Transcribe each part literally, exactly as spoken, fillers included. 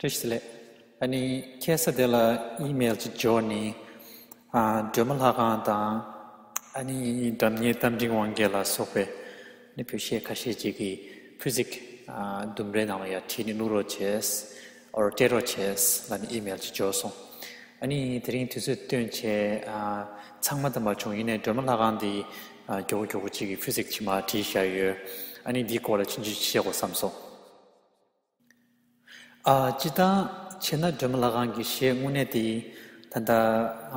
བཀྲ་ཤིས་བདེ་ལེགས། ཨ་ནི་ཁ་སང་དེ་ལ་ཨི་མེལ་ཅིག་འབྱོར་ནས། ཨ། སྒྲོལ་མ་ལྷ་ཁང་དང་། ཨ་ནི་སྒྲ་སྙན་རྟ་མགྲིན་དབང་རྒྱལ་ལ་སོགས་པའི་ནི་བོད་གཞས་ཁ་ཤས་ཅིག་གི་ཕུ་ཟིག་ཨ། ལྡུམ་རའི་ནང་ལ་ཡར་བྲིས་ནས་བླུག་རོགས་བྱས། ཨོར་སྤྲད་རོགས་བྱས་ལབ་ནས་ཨི་མེལ་ཅིག་འབྱོར་སོང་། ཨ་ནི་དེ་རིང་དུས་ཚོད་བཏོན་བྱས། ཨ། ཚང་མ་དང་མ་བྱུང་། ཡིན་ནའི་སྒྲོལ་མ་ལྷ་ཁང་འདི། ཨ། མགྱོགས་པོ་མགྱོགས་པོ་ཅིག་གི་ཕུ་ཟིག་ཅིག་མར་བྲིས་བཞག་ཡོད། ཨ་ནི་འདིའི་སྐོར་ལ་ཆུང་ཆུང་ཅིག་བཤད་དགོས་བསམ་སོང་། ཨ། སྤྱིར་བཏང་བྱས་ན་སྒྲོལ་མ་ལྷ་ཁང་གི་གཞས་དངོས་གནས་དེ་ད་ལྟ།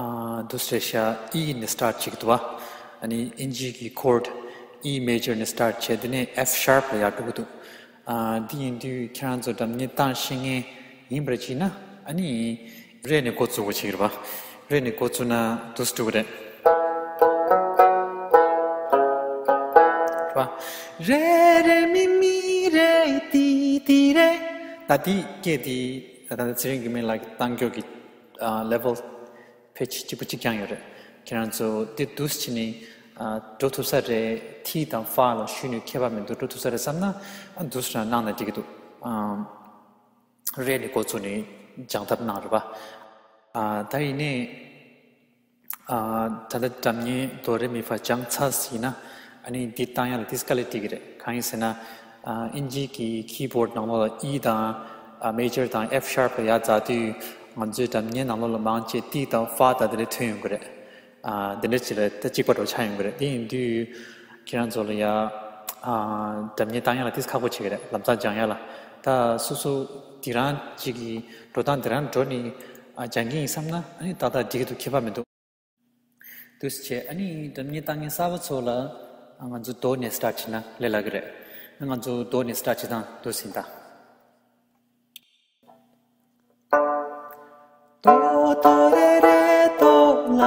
ཨ། འདུག་སེ་རེད་ཤག་ཨི་ནས་སི་ཊར་ཊི་བྱེད་ཀྱི་འདུག་བ། ཨ་ནི་ཨིན་ཇི་གི་ཁོར་ཌི་ཨི་མེ་ཇར་ནས་སི་ཊར་ཊི་བྱས། དེ་ནས་ཨེཕ་ཤར་ལ་ཡར་འགྲོ་གི་འདུག་ཨ། འདི་ཡིན་དུས་ཁྱེད་རང་ཚོ་སྒྲ་སྙན་བཏང་ཤེས་མཁན་ཡིན་པར་བྱས་ན། ཨ་ནི་རེ་ནས་འགོ་བཙུགས་དགོས་བྱེད་ཀྱི་རེད་པ། རེ་ནས་འགོ་བཙུགས་ན་འདུག་སེ་འགྲོ་གི་རེད། རེད་པ། རེ་རེ་མི་མི་རེ་ཏི་ཏི་རེ། ད་འདི་སྐད་འདི་ད་ལྟ་ཚེ་རིང་སྒྲོལ་མ་ལགས་ཀྱིས་བཏང་རྒྱུ་གི། ཨ། ལེ་ཝལ་ཕེ་ཇི་གཅིག་པ་གཅིག་རྐྱང་ཡོད་རེད། ཁྱེད་རང་ཚོ་འདི་འདུག་སེ་བྱས་ནས། ཨ། འགྲོ་ཐུབ་ས་རེད། ཐི་དང་ཧྥ་ལ་གཞུག་ནས་ཁྱད་པར་མི་འདུག་འགྲོ་ཐུབ་ས་རེད་བསམ་ན། ཨ། འདུག་སེ་གནང་ན་འགྲིག་གི་འདུག་ཨ། རེ་ནས་འགོ་བཙུགས་ནས་སྦྱང་ཐབས་གནང་རེད་པ། ཨ། ད་ཡིན་ནའི། ཨ། ད་ལྟ་སྒྲ་སྙན་དོ་རེ་མི་ཧྥ་སྦྱངས་ཚར་ཟིན་ན། ཨ་ནི་འདི་བཏང་ཡག་ལ་འདི་དཀའ་ལས་འཕྲད་ཀྱི་རེད། གང་ཡིན་ཟེར་ན། ཨ། ཨིན་ཇི་གི་ཁི་བྷོར་ཌི་ནང་ལོགས་ལ་ཨི་དང་། ཨ། མེ་ཇར་དང་ཨེཕ་ཤར་ལ་ཡར་འཛེགས་དུས། ང་ཚོའི་སྒྲ་སྙན་ནང་ལོགས་ལ་མང་ཆེ་ཏི་དང་ཧྥ་དང་དེ་འདྲ་ཐོན་ཡོང་གི་རེད། ཨ། དེ་འདྲ་ཅིག་ལ་ད་གཅིག་པ་འདྲ་ཆགས་ཡོང་གི་རེད། དེ་ཡིན་དུས་ཁྱེད་རང་ཚོ་ལ་ཡ། ཨ། སྒྲ་སྙན་བཏང་ཡག་ལ་ཏིས་ཁག་པོ་བྱེད་ཀྱི་རེད། ལམ་སང་སྦྱང་ཡག་ལ། ད་སོ་སོ་དེ་རང་ཅིག་གི་འགྲོ་སྟངས་དེ་རང་འགྲོ་ནས། ཨ། སྦྱང་གི་ཡིན་བསམ་ན། ཨ་ནི་ཏག་ཏག་འགྲིག་གི་འདུག་ཁྱད་པར་མི་འདུག་འདུག་སེ་བྱས། ཨ་ནི་སྒྲ་སྙན་བཏང་མཁན་གསར་པ་ཚོ་ལ། ཨ། ང་ཚོ་དོ་ནས་སི་ཊར་ཊི་བྱས་ན་ལས་སླ་གི་རེད། ང་ཚོ་དོ་ནས་སི་ཊར་ཊི་བྱེད་སྟངས་འདུག་སེ་ཡིན་ད། ཏོ་ཏོ་རེ་རེ་ཏོ་ལ་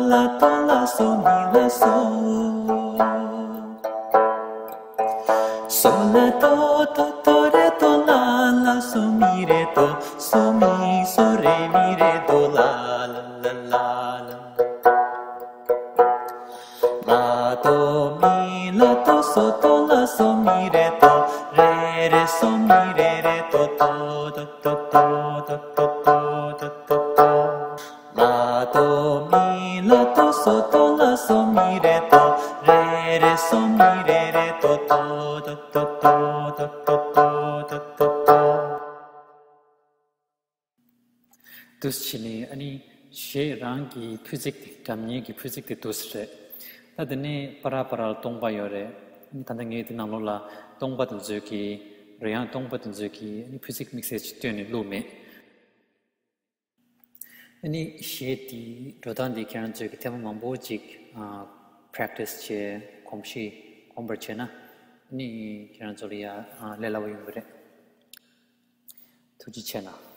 ལ་ཏོ་ལ་སོ་མི་ལ་སོ། སོ་ལ་ཏོ་ཏོ་ཏོ་རེ་ཏོ་ལ་ལ་སོ་མི་རེ་ཏོ། སོ་མི་སོ་རེ་མི་རེ་ཏོ་ལ་ལ་ལ་ལ་ལ། ལ་ཏོ་མི་ལ་ཏོ་སོ་ཏོ་ལ་སོ་མི་རེ་ཏོ། རེ་རེ་སོ་མི་རེ་རེ་ཏོ་ཏོ་ཏོ་ཏོ་ཏོ་ཏོ་ཏོ་ཏོ་ཏོ། ལ་ཏོ་མི་ལ་ཏོ་སོ་ཏོ་ལ་སོ་མི་རེ་ཏོ། རེ་རེ་སོ་མི་རེ་རེ་ཏོ་ཏོ་ཏོ་ཏོ་ཏོ་ཏོ་ཏོ་ཏོ་ཏོ། འདུག་སེ་བྱས་ནས། ཨ་ནི་གཞས་རང་གི་ཕུ་ཟིག་དེ། སྒྲ་སྙན་གྱི་ཕུ་ཟིག་དེ་འདུག་སེ་རེད། ད་དེ་ནས་པ་ར་པ་ར་ལ་སྟོང་པ་ཡོད་རེད། ད་ལྟ་ངས་དེ་ནང་ལོགས་ལ་སྟོང་པ་དེ་ཚོའི་གི། རོལ་དབྱངས་སྟོང་པ་དེ་ཚོའི་གི། ཨ་ནི་ཕུ་ཟིག་དམིགས་བསལ་ཅིག་བཏོན་ནས་བླུགས་མེད། ཨ་ནི་གཞས་དེའི་འགྲོ་སྟངས་དེ་ཁྱེད་རང་ཚོས་ཀྱི་ཐེངས་མ་མང་པོ་ཅིག་ཨ། པ་རེག་ཊི་སི་བྱས། གོམས་གཤིས་གོམས་པར་བྱས་ན། ཨ་ནི་ཁྱེད་རང་ཚོ་ལ་ཡ། ཨ། ལས་སླ་པོ་ཡོང་གི་རེད། ཐུགས་རྗེ་ཆེ་གནང་།